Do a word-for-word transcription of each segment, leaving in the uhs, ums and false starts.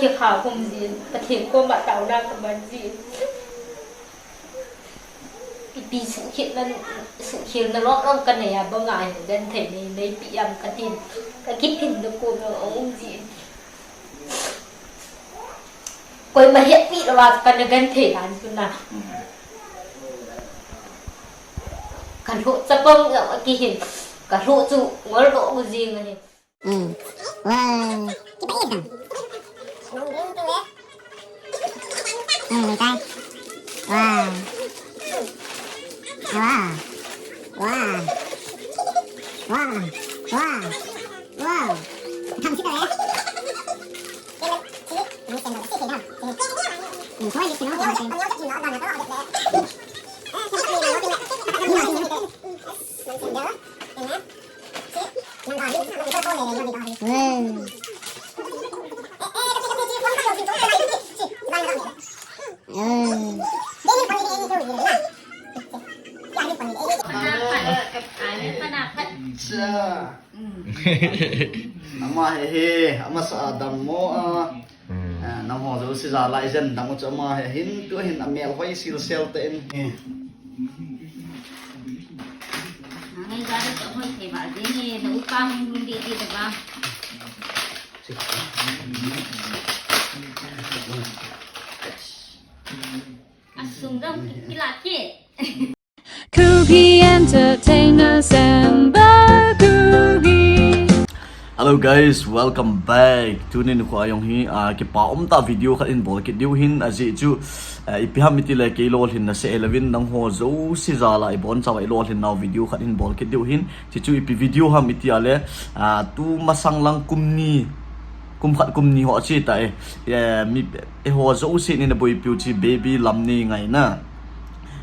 Kikha khum jin, Pathen koma taona kaman jin. Ipi suhkhelna, suhkhelna lom lom kanei a banga hi genthei nei, neipi ham katin. Kakiphinna kom jong aum jin. Koima hetpi louva kana genthei dan chu na. Kalhoh chapang jong akihin. Kalhoh chu ngol doh u jing ahi. Mm. Wow. Mm, wow. Wow. Wow. Wow. Wow. Wow. Ama hi hi, amasa a dammo a. Hmm. Ah, nangho jouse jal a ijen dam u chu ama hi hin, tu hin amel hoi silsel tah in. Ngai jari to hoi thei ba, ding e, na upa hung hung di di da ba. Asung jong kila ke. Kuki Entertainers and Kuki. Hello guys, welcome back. Tuni nikho a jong hi, ah, kipa umtah video khat hin bol kit diu hin, ajeh chu, ah, ipi ham itile kei lolhinna seh louvin nangho jouse jal a ibonchauva ilolhin nau video khat hin bol kit diu hin. Chuchu ipi video ham itile, ah, tu masang lang kum ni, kum khat kum ni ho che ta e. Eh, mi, eiho jouse nin aboipiu chu Baby Lamneingai na.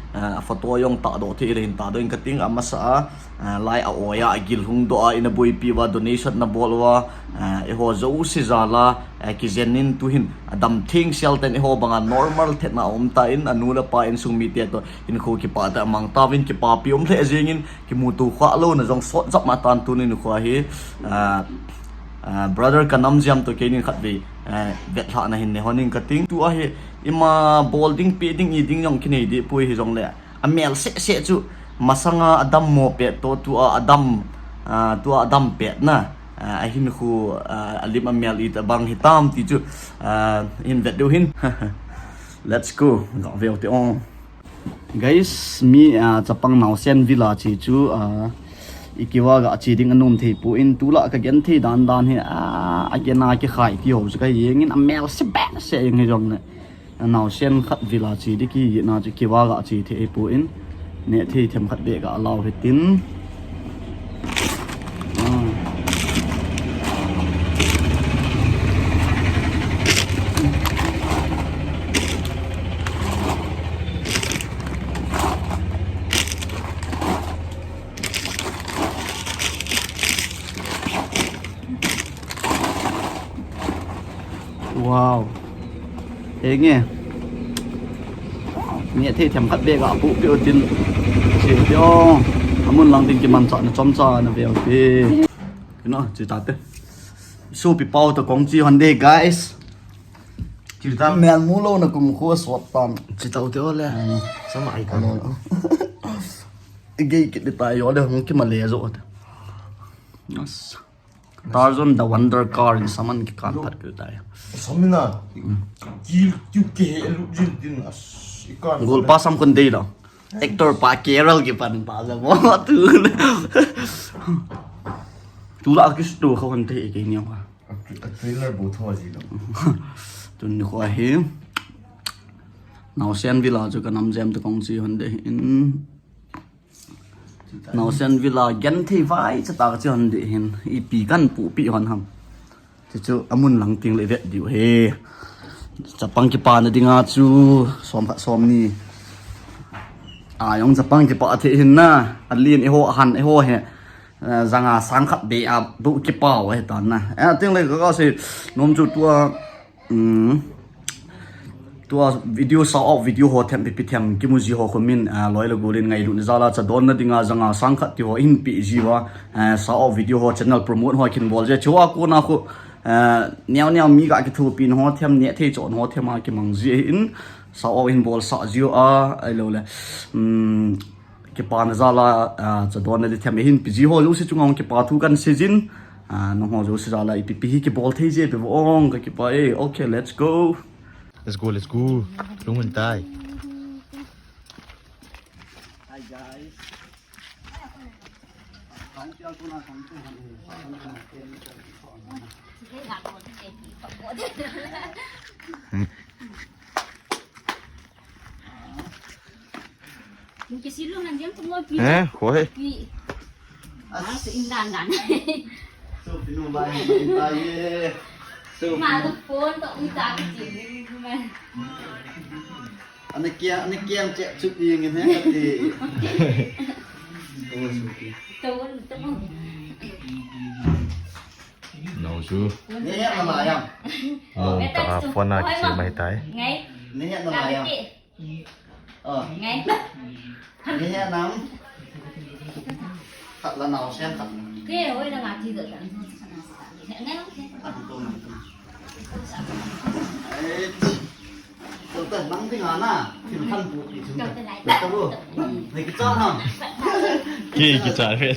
Ah, photo jong tahdoh thei le hin tahdoh in kating, amasa a, ah, lai a oi a, agil hung doh a, ina boipi uva, donation na bol uva, ah, eiho jouse jal a, ah, kijen in tu hin, adam thengsel tah in eiho banga normal thetna aum tan, anu le apa insung mite toh hinkho kipah tah a mang tauvin, kipapi um lheh jeng in, kimuto khah louna jong sot jep ma tan tuni nikho a hi, ah, ah, brother Kanamjem toh keinin khatvei, ah, vetlhahna hin nei hon ing kating. Tua hi, ima bol ding, pe ding, i ding jong kinei deh poi hijongle, amel seh seh chu masanga adammo pet toh tua adam, ah, tua adam pet na, ah, ahinkho, ah, alim amel itobang hitam ti chu, ah, hin vet diu hin. Let's go. Ga veu te ong. Guys, mi, ah, chapang naosen villa che chu, ah, i kiva ga che ding anom thei pon, tulai ka genthei dan dan hi, ah, a gena kikhai ti ho chu ka jeng in, amel seh behseh jeng hijongle. Naosen khat villa che ding kiti na chu kiva ga che thei pon, neh thei themkhat beh ga lau hitin. Ah. Wow. Henge. Neh thei themkhat beh ga pu peh u tin. Che peh o. Amun lang ding kimanchahna chomcha na veu te. Kino, che ta te. Sopi pau toh kong che hon de, guys. Che ta. Mel mu louna kum khu asot tan. Che ta u te o le. Hmm. Sama ai ka. Hello. Gei kit de ta yo le hung kimale jo te. Yes. Tarzan the Wonder Car in saman kikan phat kit tai. Samina. Kil kiu ke he lu jin tin as ikan. Golpa sam kon dei lo. Actor pa Carol kipan pa ja mo tu. Tulai kis tu kha hon te ke ni wa. A tra-, a trailer bu tho ji lo. Tuni nikho hi. Naosen villa chu Kanamjem toh kong che hon de in. Naosen villa genthei vaicha tah ka che hon de hin, ipi kan pupi hon ham. Chuchu amun lang teng le vet diu he. Chapang kipana dinga chu som khat som ni. A jong chapang kipa thei hin na. Alen eiho, ahan eiho hi. Eh, janga sang khat beh a bu kipau ahi tan na. Eh, teng le ka, ka sei nom chu tua, um, tua video, shout out video ho them, pi, pi them, kimu ji ho khu min, ah, loi le gol in ngailutna jal a cha donna dinga janga sang khat ti ho hin pe ji uva, ah, shout out video ho channel promote ho kin bol je. Chua kona khu, Eh, neo neo mi ga kithopi na ho them, neh thei chon ho them a kimang ji ahin, sao hin bol sah jiu a, ahilou le. Um, kipana jal a, ah, chadon na di them ahin, pi ji ho jouse chunga hung kipa thu kan sei jin. Ah, nangho jouse jal a ipi pi hi kibol thei ji pe vo ong ka kipah e. Okay, let's go. Let's go, let's go. Lung un tai. Hi guys. Yung kisilu han jam tumo pi. Eh, koi. Pi. Ah, so indan dan. So pinu bai, bai ye. So ma to phone to uta ki ji ma. Ana kia, ana kia che chu pi ngin he ti. To so pi. To to. No su. Ni he na la yam. No ta phone a ki mai tai. Ngai. Ni he na la yam. Ờ. Ngai. Ni he nam. Khat la nau sem khat. Ke hoi la ma ti do ta. Ngai. Khat tu. Ai. Tao ta nang ding ana. Thil khan pu ti chung. Tao ta lai. Tao bu. Ni kicha ham. Ki kicha re.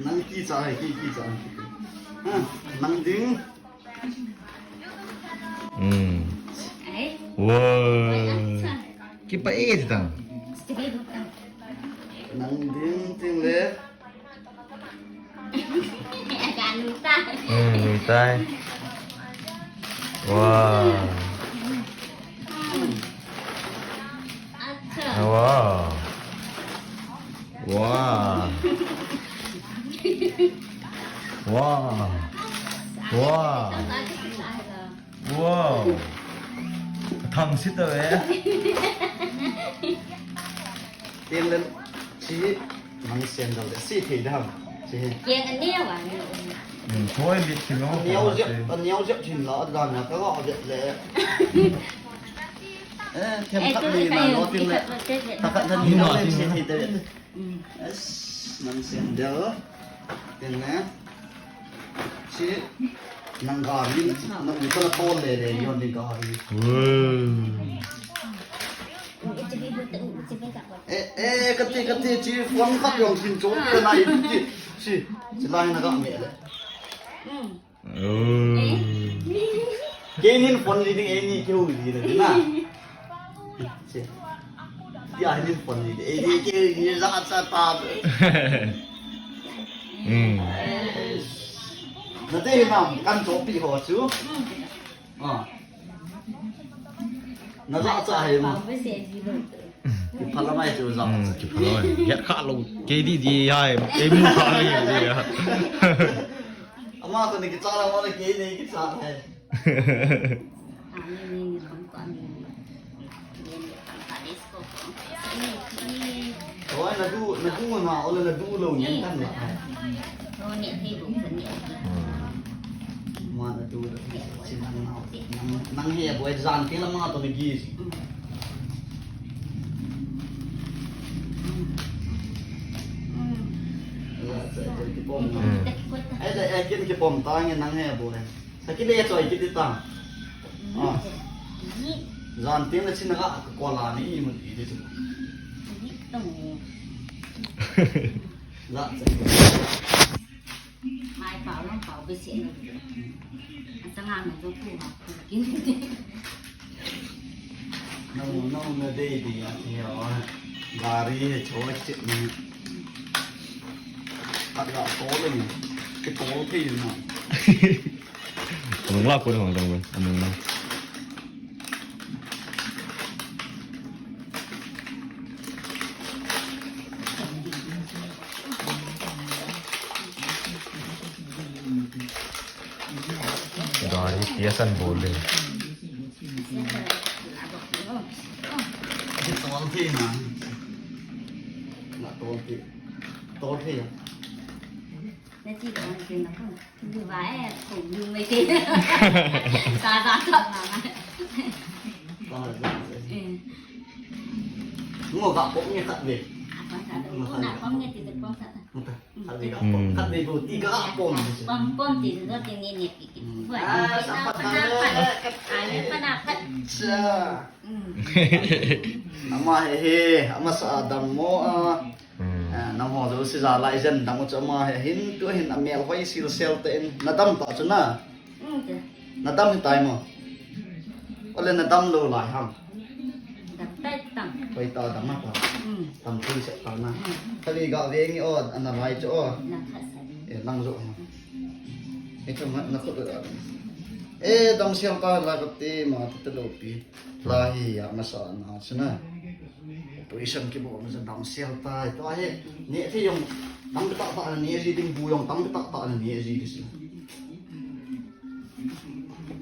Nang kicha hai, ki kicha. Ha, nang ding. Hmm. Wow. Kipah e ti tang. Nang ding ting le. Hmm, nui tai. Wow. Wow. Wow. Wow. Wow. Wow. Thang sit tave. Tin len si nang sen dal si thei dam. Si. Kiang an neo a neo. Hmm, thoi lit si lo. Neo jep, neo jep chin la dan na ka ga jep le. Eh, them khat ni na lo tin le. Ta khat ni lo le si thei te. Yes, nang sen del. Tin le. Si nang gari na u ta la pon le le yon ni gari. Wow. Eh, eh, kati, kati, chi phone khat yong sin cho ka na i ti. Si, si lai na ga me le. Oh. Keinin phone li ding, eini keu li ding na. Tia hin phone li ding, eini keu li ding, za cha ta. Hmm. Na te nam kan to pi ho chu. Ah. Na za cha hai ma. Kiphala mai chu za. Hmm, kiphala mai. Ya kha lo. Ke di di ya. Ke mu kha ni di ya. Ama to ni kicha la, ama ni ke ni kicha la. Oi, na du, na du na, ole na du lo ngen tan la. Ma na du lo. Nang, nang he boi jan ke la ma to ni gi. Ai, ai, kin kipom ta nge nang he boi. Sa kile choi kiti ta. Ah. Jan tin na chin na ka kola ni i mun i ti. La. Mai pau long pau be se. Asa nga me to ku ha. Kin. Nang, nang na dei di a ti a. Gari he cho che ni. Ka ga to le ni. Ke to ke na. Anung la ko ni hong dong we. Anung la. Gari tia san bol le. Tol thei na. Na tol thei. Tol thei. Na chi tol thei na ko. Ni ba e, ko ni mai thei. Sa sa sa ma ma. Ngo ga ko ni khat ve. Apa sa ko na ko ni ti ko sa. Ngo ta. Khat ni bu ti ka pom. Pom pom ti do ti ni ni pi ki. Hoi. Ah, sa pa na pa. Ai pa na pa. Cha. Ama he he, amasa a dammo a. Ah, nangho jouse jal a ijen dam u chu ama he hin tu hin amel hoi sil sel te in nadam ta chu na. Nadam hi tai mo. Ole nadam lou lai ham. Dam tai tam. Hoi ta dam na ta. Tam tui se ta na. Kali ga ve nge o, ana vai chu o. E lang jo. E chu ma na khut da. E dam siam ta la ka te ma te lou pi. La hi ya masa na chu na. Operation kibol na dam sial tai. Tua hi, neh thei jong tam ta ta na neh ji ding, bu jong tam ta ta na neh ji ding si.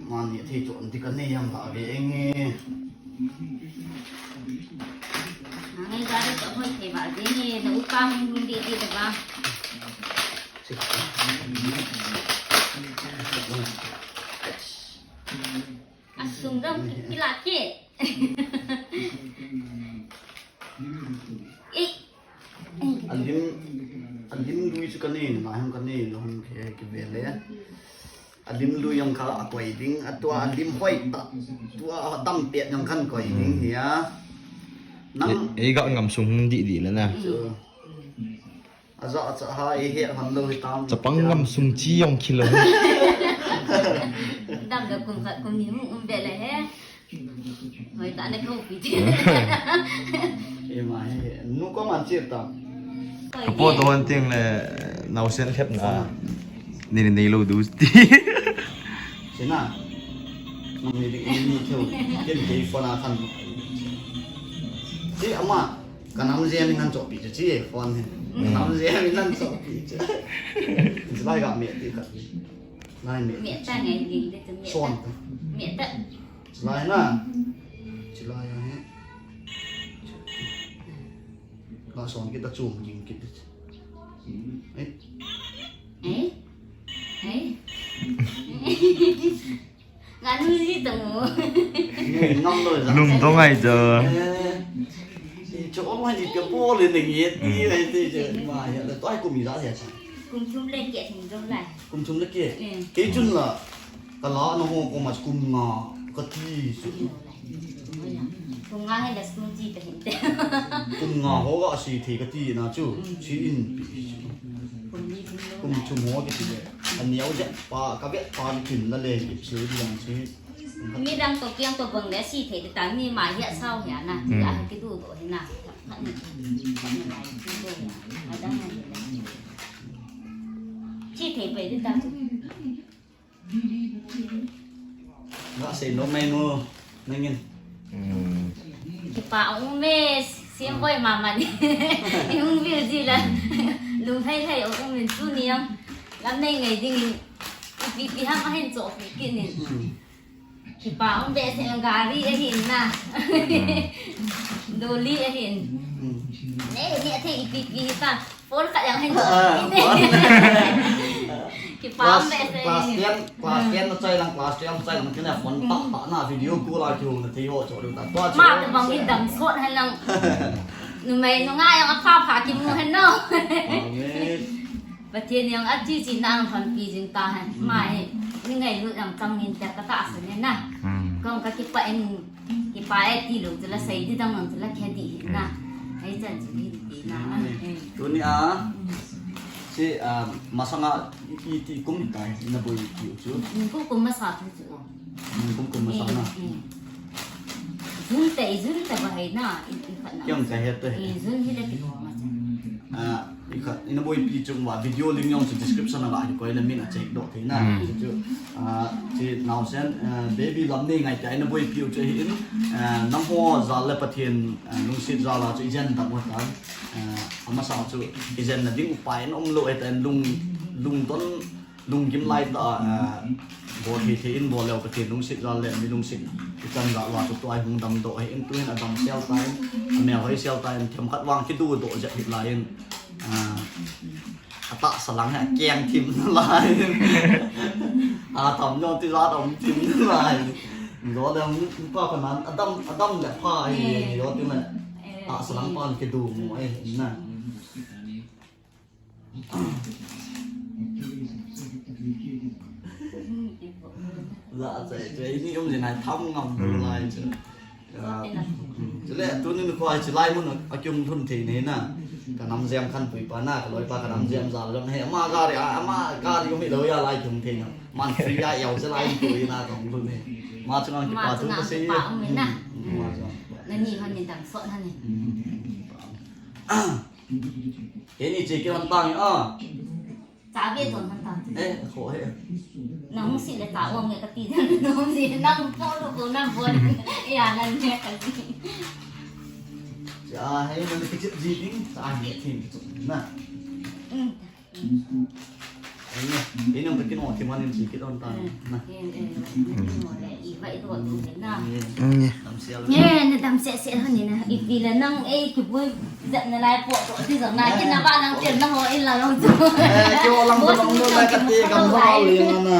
Ma neh thei chu an ti ka nei jam la ve eng e. Ngai gari ka hoi thei ba ding e, na upa hung hung di di da ba. Asung dam kila ke. Alim, alim lui chu ka nei, na hem ka nei, lo hem ke, ke ve le. Alim lui jong kha a koi ding, a tua alim hoi ta, tua dam pet jong khan koi ding hi a. Nang ei, ei ga ngam sung di di le na. Chu. Aja cha ha, i he hon lou hi tam. Chapang ngam sung chi jong khilo. Dam da kum khat kum ni mu um be le he. Hoi ta ne ko pi ti. E ma he, nu ko man chi ta. Apo to hon ting le, nau sen khep na. Ni ni nei lou du ti. Sina. Ngam ni ding ni theu. Ken ke phone a khan. Ti ama. Ka nam jia min nan chohpeh chu chi phone hin. Ka nam jia min nan chohpeh chu. Chulai ga me ti khat. Lai me. Me ta ngai ding de chu me ta. Son ta. Me ta. Chulai na. Chulai ya he. Ka son kita chum jing kit. Eh? Eh? Eh? Nganu ji tong mo. Ngam lo ja. Lung tong ai jo. Eh, cho ong hai ji ke bol le ngi ti ai ti je ma ya le toi kum mi ja ya cha. Kum thum le ke thum jong lai. Kum thum le ke. Ke chun la. Ka la no ho ko ma kum nga ka ti su. Kum nga he la school ji ta hin te. Kum nga ho ga si the ka ti na chu. Si in. Kum ni kum lo. Kum thum ho ke ti le. An yau ja pa ka ve pa ni kin la le ki si di yang si. Mi dang to kiang to bang le si thei ta mi ma hia sao hia na. Ti a ki du do hi na. Khat ni, khat ni lai ki do hia. A dang na hi le. Si thei pai di ta. Nga sei lo mai mo. Nangin. Kipa um e, sim boi mama ni. Yung view di la. Lung hai hai um in tu ni yang. Lam nei ngai ding. Ipi pi ham ahin cho pi ki ni. Kipa um behseh, gari ahin na. Dolly ahin. Ne, ne, athe ipi pi ta. Phone khat jong ahin cho pi. Kipa um behseh. Class ten, class ten na chai lang, class twelve chai lang, kina phone pa pa na video call a kihou na thei ho cho ta. Ma tabang in dam sot hen lang. Numei nunga jong apha pha kimu hen no. Amen. Pathen jong achi chi na ang hon pi jing ta hen. Ma hi, ni ngailut jong chang in te ka tahsan e na. Kong ka kipah in, kipah e ti lou chu la sei di dang lang chu la khe di hi na. Ai chan chu hi ti na. Tuni a, si, ah, masanga i, i ti kum ta hi na boi ti chu. Kum kum masa tu chu. Kum kum masa na. Jun te, jun te ba hai na, i, i khat na. Kiang ka het te. Jun hi le ti ko ma. Ah, i khat, ina boipi chung uva video link jong chu description a ga hi koi le min a check doh thei na. Chu, ah, chi naosen, ah, baby lam nei ngai ta ina boipi u chu hi in, ah, nangho jal le Pathen, ah, lungset jal a chu i jen dam u tan. Ah, amasa chu i jen na ding upai in um lou e ta in lung, lungdon Lunggim lai ta, ah, bol thei thei in bol leu Pathen lungset jal le mi lungset i chan jal uva chu tua hi hung damdoh hi in tu hin adam sel ta in, amel hoi sel ta in, themkhat vang kidudoh jep hi lai in, ah, atahsa lang hi akeng thim lai in, atam jong tijat um thim lai in, jo le hung pa pa nan adam, adam le pha hi, jo ti le, tahsa lang pan kidu mo e, na. Lah, chai, chai, ni um jin hai tham ngam lai chu. Chule, tunin khoi chu lai mun a kium thun thei ni na. Ka nam jam khan pui pa na, ka loi pa ka nam jam jal jong he, ama gari, ama gari um hi lo ya lai kium thei na. Man free ya yau chu lai pui na ka um thun he. Ma chu nang ki pa tu ka sei. Pa um na. Nani hon ni dam sot hon ni. Kei ni che kei hon tang a. Cha ve ton hon tang. Eh, kho he. Nang si le cha ong nge ka ti. Nang si nang po lo ko nang bon. Ya nang ne ka ti. Cha he man ki chit ji ding. Cha he thim ki chit na. Ai ne. Ini ang takin ong thim anin si kit hon tang. Na. Ni. Dam sial. Ye, na dam se se hon ni na. Ipi le nang ei ki bui. Jat na lai po to ti jong na kin na ba nang tir na ho in la long tu. Eh, kyo lang ko nang lo la ka te kam ho le na na.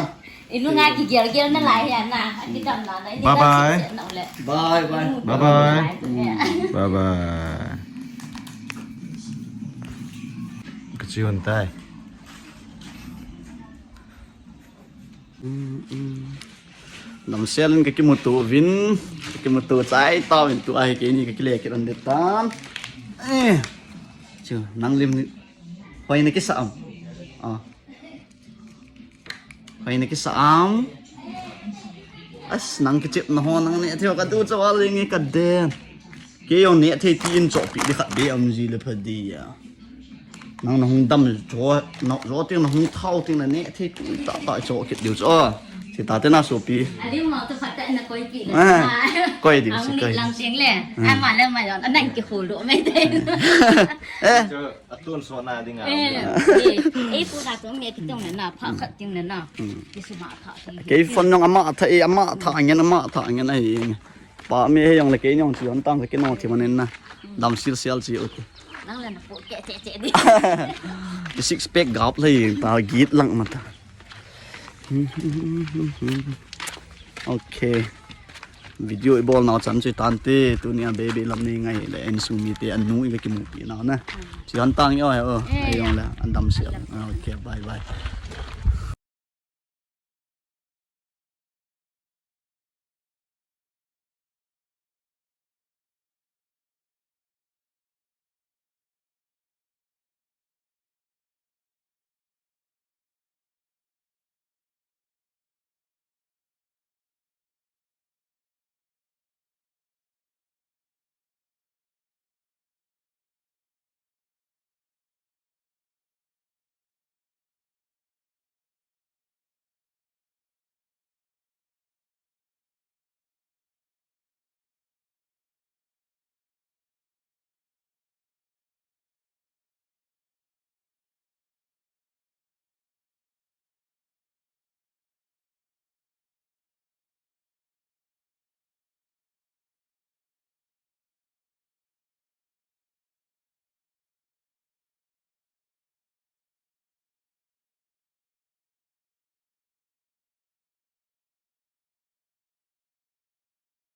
Ilu nga ki gel gel na lai ya na. Ki dam na na. Bye bye. Bye bye. Bye bye. Bye bye. Ka chi hon tai. Dam sial in ka kimuto vin, ka kimuto chai ta vin tu ahi kei ni ka kile kit on de tan. Eh, chu nang lim ni. Hoi na kisa am. Ah. Hoi na kisa am. As nang kichep na ho nang ne thio ka tu chawa le nge ka den. Kei jong neh thei ti in chohpeh di khat be um ji le pha di a. Nang na hung dam jo, na jo ting na hung thao ting na neh thei ti ta ta choh kit diu chu. Si ta te na sopi. Alim ma tu phat na koi pi le. Ah, koi diu si koi. Lang ting le. Ama le ma yon anang ki khul do mai te. Eh. Atun so na ding a. Eh, eh, pu na tu nge ki tong na na pha khat ting na na. Ki su ma pha ting. Kei phone jong ama tha e ama tha ngen ama tha ngen ai. Pa mi he jong le kei jong chi hon tang ka kino chi manin na. Dam sil sial chi u ti. Nang le na po ke che che di. Six pack gap le ta git lang ma ta. Okay. Video i bol nau chan chu tan te tuni a baby lam ni ngai le en sung mi te anu i ve kimu pi nau na. Chi hon tang yo he o. Ai jong le an dam sial. Okay, bye bye.